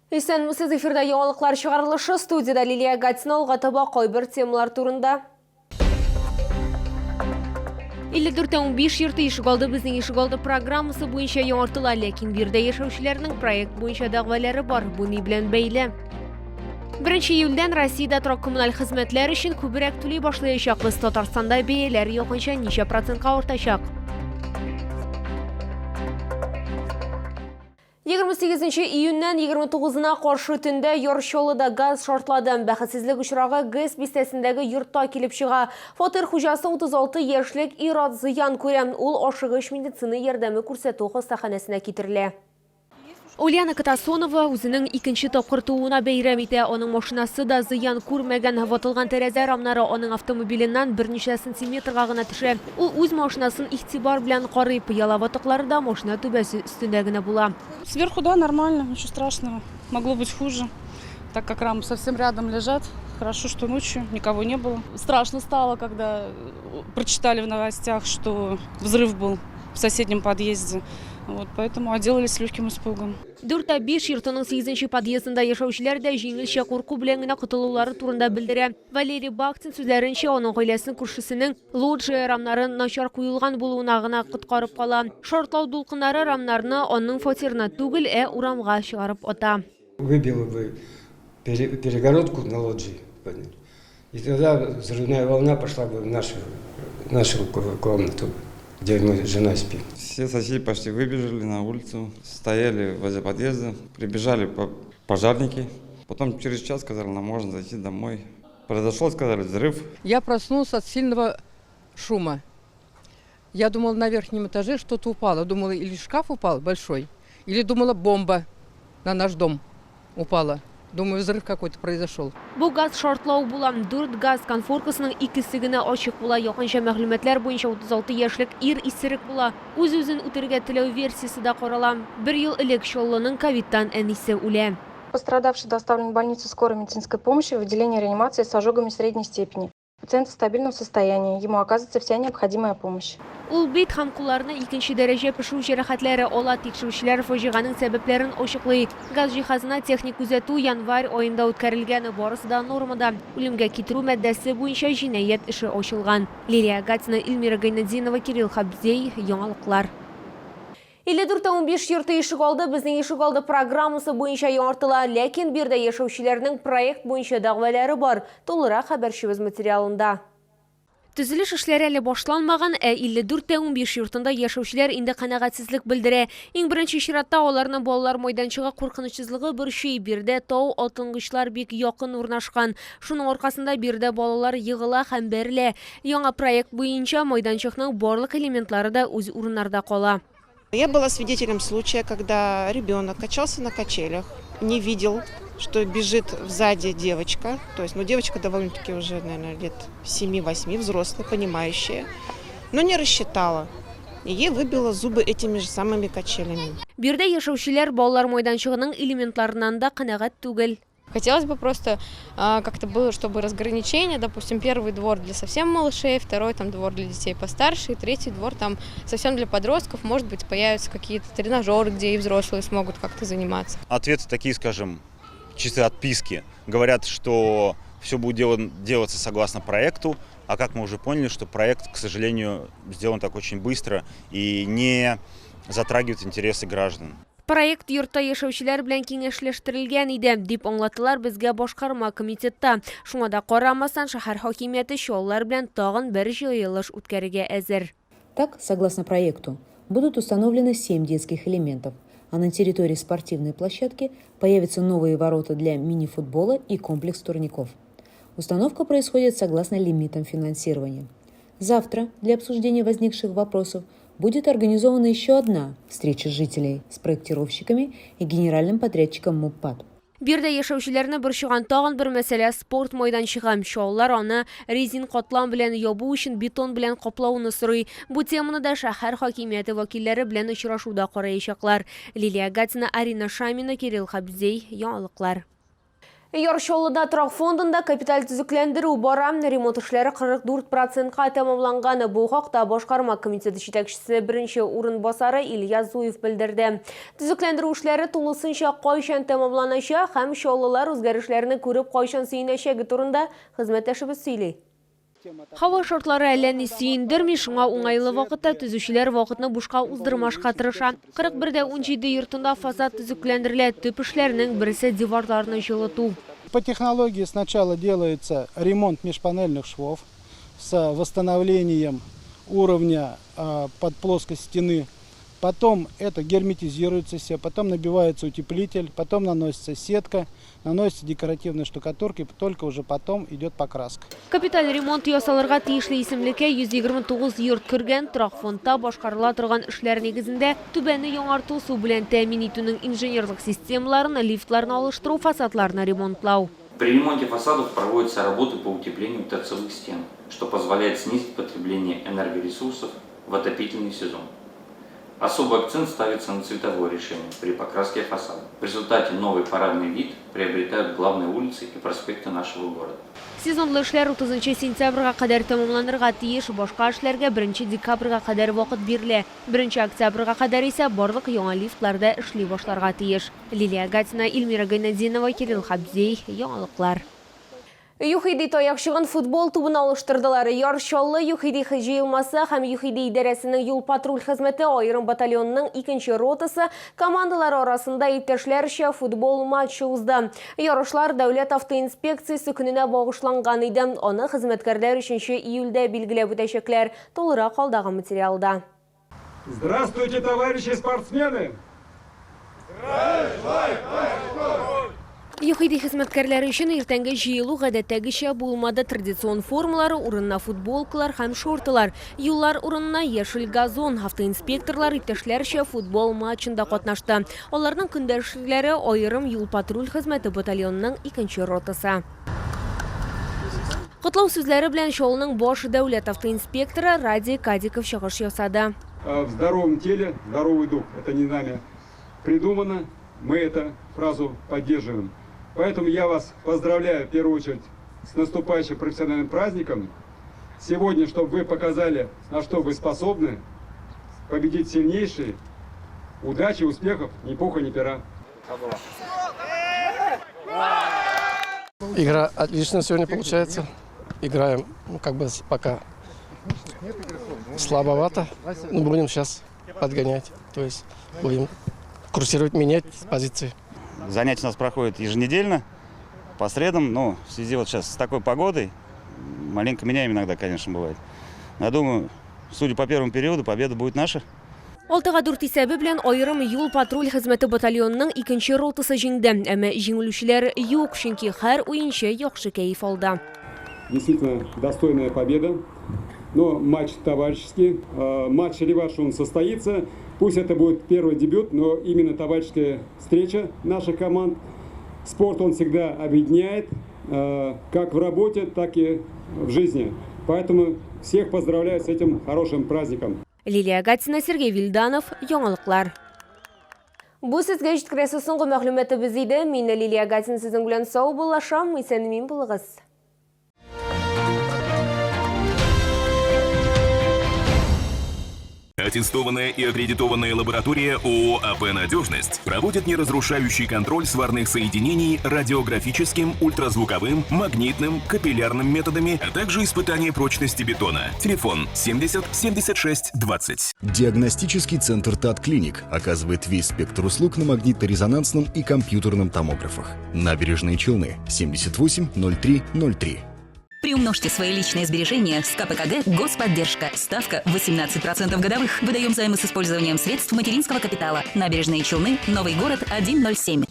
Исәнмесез, эфирда яңалыклар чыгарылышы. Студиядә Лилия Гатина. Алга таба кайбер темалар турында. 54-15 йорты ишегалды безнең ишегалды программасы буенча яңартыла, ләкин биредә яшәүчеләрнең проект буенча дәгъвалары бар. Бу ни белән бәйле? 1 июльдән Россиядә торак коммуналь хезмәтләр өчен күбрәк түли башлаячакбыз. Татарстанда бәяләр якынча ничә процентка артачак? 28 июньнән 29-на каршы төндә Яр Чаллыда газ шартлады. Бәхетсезлек очрагы ГЭС бистәсендәге йортта килеп чыга. Фатир хуҗасы 36 яшьлек ир-ат зыян күрә. Ул ашыгыч медицина ярдәме күрсәтү хастаханәсенә китерелә. Ульяна Катасонова үзенең икенче тапкыр тууына бәйрәм итә. Аның машинасы да зыян күрмәгән. Ватылган тәрәзә рамнары аның автомобиленнән берничә сантиметрга гына төшә. Ул үз машинасын игътибар белән карый, пыяла ватыклары да машина түбәсе өстендә генә була. Сверху, да, нормально, ничего страшного. Могло быть хуже, так как рамы совсем рядом лежат. Хорошо, что ночью никого не было. Страшно стало, когда прочитали в новостях, что взрыв был в соседнем подъезде. Вот, поэтому отделались легким испугом. Дүрт тә биш йортының сигезенче подъездында яшәүчеләр дә җиңелчә курку белән генә котылулары турында белдерә. Валерий Бахтин сүзләренчә, аның гаиләсен күршесенең лоджия рамнары начар куелган булуына гына коткарып кала. Шартлау дулкыннары рамнарны аның фатирына түгел, ә урамга чыгарып ата. Выбило бы перегородку на лоджии, и тогда взрывная волна пошла бы в нашу, нашу комнату, где мы с женой спим. Все соседи почти выбежали на улицу, стояли возле подъезда, прибежали пожарники. Потом через час сказали, нам можно зайти домой. Произошел, сказали, взрыв. Я проснулся от сильного шума. Я думала, на верхнем этаже что-то упало. Думала, или шкаф упал большой, или думала, бомба на наш дом упала. Думаю, взрыв какой-то произошел. Бу газ шартлау була. Дүрт газ конфоркасының икесе генә ачык була. Якынча мәгълүматлар буенча 36 яшьлек ир исерек була. Үз-үзен үтерергә теләү версиясе дә карала. Бер ел элек Чаллының ковидтан әнисе үлә. Пострадавший доставлен в больницу скорой медицинской помощи в отделение реанимации с ожогами средней степени. Пациент в стабильном состоянии, ему оказывается вся необходимая помощь. Ул бит һәм кулларына икенче дәрәҗә пешү җәрәхәтләре ала. Тикшерүчеләр фаҗиганең сәбәпләрен ачыклый. Газ җиһазына техник күзәтү январь аенда үткәрелгән. Барысы да нормада. Үлемгә китерү маддәсе буенча җинаять эше ачылган. Лилия Гатина, Эльмира Гайнетдинова, Кирилл Хабзей, Яңалыклар. 54 тә 15 йорты ишегалды безнең ишегалды программасы буенча яңартыла, ләкин биредә яшәүчеләрнең проект буенча дәгъвалары бар. Тулырак хәбәрчебез материалында. Төзелеш эшләре әле башланмаган, ә 54 тә 15 йортында яшәүчеләр инде канәгатьсезлек белдерә. Иң беренче чиратта аларны балалар майданчыгы куркынычсызлыгы борчый. Биредә тау атынгычлар бик якын урнашкан. Шуның аркасында биредә балалар егыла һәм бәрелә. Яңа проект буенча майданчыкның барлык элементлары да үз урыннарда кала. Я была свидетелем случая, когда ребенок качался на качелях, не видел, что бежит сзади девочка. То есть, ну, девочка довольно-таки уже, наверное, лет 7-8, взрослая, понимающая, но не рассчитала. И ей выбило зубы этими же самыми качелями. Биредә яшәүчеләр балалар майданчыгының элементларыннан да канәгать түгел. Хотелось бы просто как-то было, чтобы разграничение, допустим, первый двор для совсем малышей, второй там двор для детей постарше, и третий двор там совсем для подростков, может быть, появятся какие-то тренажеры, где и взрослые смогут как-то заниматься. Ответы такие, скажем, чисто отписки. Говорят, что все будет делаться согласно проекту, а как мы уже поняли, что проект, к сожалению, сделан так очень быстро и не затрагивает интересы граждан. Проект йортта яшәүчеләр белән киңәшләштерелгән иде, дип аңлаттылар безгә башкарма комитетта. Шуңа да карамастан, шәһәр хакимияте чаллылар белән тагын бер җыелыш үткәрергә әзер. Так, согласно проекту, будут установлены 7 детских элементов, а на территории спортивной площадки появятся новые ворота для мини-футбола и комплекс турников. Установка происходит согласно лимитам финансирования. Завтра для обсуждения возникших вопросов будет организована еще одна встреча жителей с проектировщиками и генеральным подрядчиком МУППАД. Биредә яшәүчеләрне борчыган тагын бер мәсьәлә спорт майданчыгы. Чаллылар аны резин катлам белән ябу өчен бетон белән каплауны сорый. Бу теманы да шәһәр хакимияте вәкилләре белән очрашуда караячаклар. Лилия Гатина, Арина Шамина, Кирилл Хабзей, Яңалыклар. Яр Чаллыда торак фондында капиталь төзекләндерү бара. Ремонт эшләре 44 процентка тәмамланган. Бу хакта башкарма комитеты җитәкчесе беренче урынбасары Илья Зуев белдерде. Төзекләндерү эшләре тулысынча кайчан тәмамланачак һәм чаллылар үзгәрешләрне күреп кайчан сөенәчәге турында хезмәттәшебез сөйли. Һава шартлары әллә ни сөендерми, шуңа уңайлы вакытта төзүчеләр вакытны бушка уздырмашка тырыша. 41 дә 17 йортында фасад төзекләндерелә, төп эшләрнең берсе диварларны җылыту. По технологии сначала делается ремонт межпанельных швов с восстановлением уровня под плоскость стены. Потом это герметизируется все, потом набивается утеплитель, потом наносится сетка, наносится декоративная штукатурка, и только уже потом идет покраска. Капиталь ремонт ясалырга тиешле исемлеккә 129 йорт кергән. Торак фондта башкарыла торган эшләр нигезендә түбәне яңарту, су белән тәэмин итүнең инженерлык системаларын, лифтларны алыштыру, фасадларны ремонтлау. При ремонте фасадов проводятся работы по утеплению торцевых стен, что позволяет снизить потребление энергоресурсов в отопительный сезон. Особый акцент ставится на цветовое решение при покраске фасада. В результате новый парадный вид приобретают главные улицы и проспекты нашего города. Сезонлы эшләр 30 сентябрьгә кадәр тәмамланырга тиеш, башка эшләргә 1 декабрьгә кадәр вакыт бирелә. 1 октябрьгә кадәр исә барлык яңа лифтлар да эшли башларга тиеш. Лилия Гатина, Эльмира Гайнетдинова, Кирилл Хабзей, Яңалыклар. ЮХИДИ таякчыгын футбол тубына алыштырдылар. Яр Чаллы ЮХИДИ җыелмасы һәм ЮХИДИ идарәсенең юл-патруль хезмәте аерым батальонының икенче ротасы командалары арасында иптәшләрчә футбол матчы узды. Ярышлар Дәүләт автоинспекциясе көненә багышланган иде. Аны хезмәткәрләр 3 июльдә билгеләп үтәчәкләр. Тулырак алдагы материалда. Здравствуйте, товарищи спортсмены! ЮХИДИ хезмәткәрләре өчен иртәнге җыелу гадәттәгечә булмады. Традицион формалары урынына футболкалар һәм шортылар, юллар урынына яшел газон. Автоинспекторлар иптәшләрчә футбол матчында катнашты. Аларның көндәшләре аерым юл-патруль хезмәте батальонының икенче ротасы. Котлау сүзләре белән Чаллының баш дәүләт автоинспекторы Радий Кадиков чыгыш ясады. В здоровом теле здоровый дух. Это не нами придумано. Мы эту фразу поддерживаем. Поэтому я вас поздравляю в первую очередь с наступающим профессиональным праздником. Сегодня, чтобы вы показали, на что вы способны, победить сильнейшие. Удачи, успехов, ни пуха, ни пера. Игра отлично сегодня получается. Играем, ну, как бы пока слабовато, но будем сейчас подгонять. То есть будем курсировать, менять позиции. Занятия у нас проходят еженедельно, по средам, но в связи вот сейчас с такой погодой, маленько меняем иногда, конечно, бывает. Но я думаю, судя по первому периоду, победа будет наша. 6-4 исәбе белән аерым юл-патруль хезмәте батальонының икенче ротасы җиңде. Әмма җиңелүчеләр юк, чөнки һәр уенчы яхшы кәеф алды. Действительно достойная победа. Но матч товарищеский, матч реванш он состоится. Пусть это будет первый дебют, но именно товарищеская встреча наших команд. Спорт он всегда объединяет, как в работе, так и в жизни. Поэтому всех поздравляю с этим хорошим праздником. Лилия Гатина, Сергей Вильданов, Яңалыклар. Бу сезгә җиткерәсе соңгы мәгълүматыбыз иде. Мин Лилия Гатина сезнең белән саубуллашам. Исән-имин булыгыз. Аттестованная и аккредитованная лаборатория ООО АП «Надежность» проводит неразрушающий контроль сварных соединений радиографическим, ультразвуковым, магнитным, капиллярным методами, а также испытание прочности бетона. Телефон 70 76 20. Диагностический центр ТАТ-Клиник оказывает весь спектр услуг на магнитно-резонансном и компьютерном томографах. Набережные Челны, 78 03 03. Приумножьте свои личные сбережения с КПКГ «Господдержка». Ставка 18% годовых. Выдаем займы с использованием средств материнского капитала. Набережные Челны, Новый город, 107.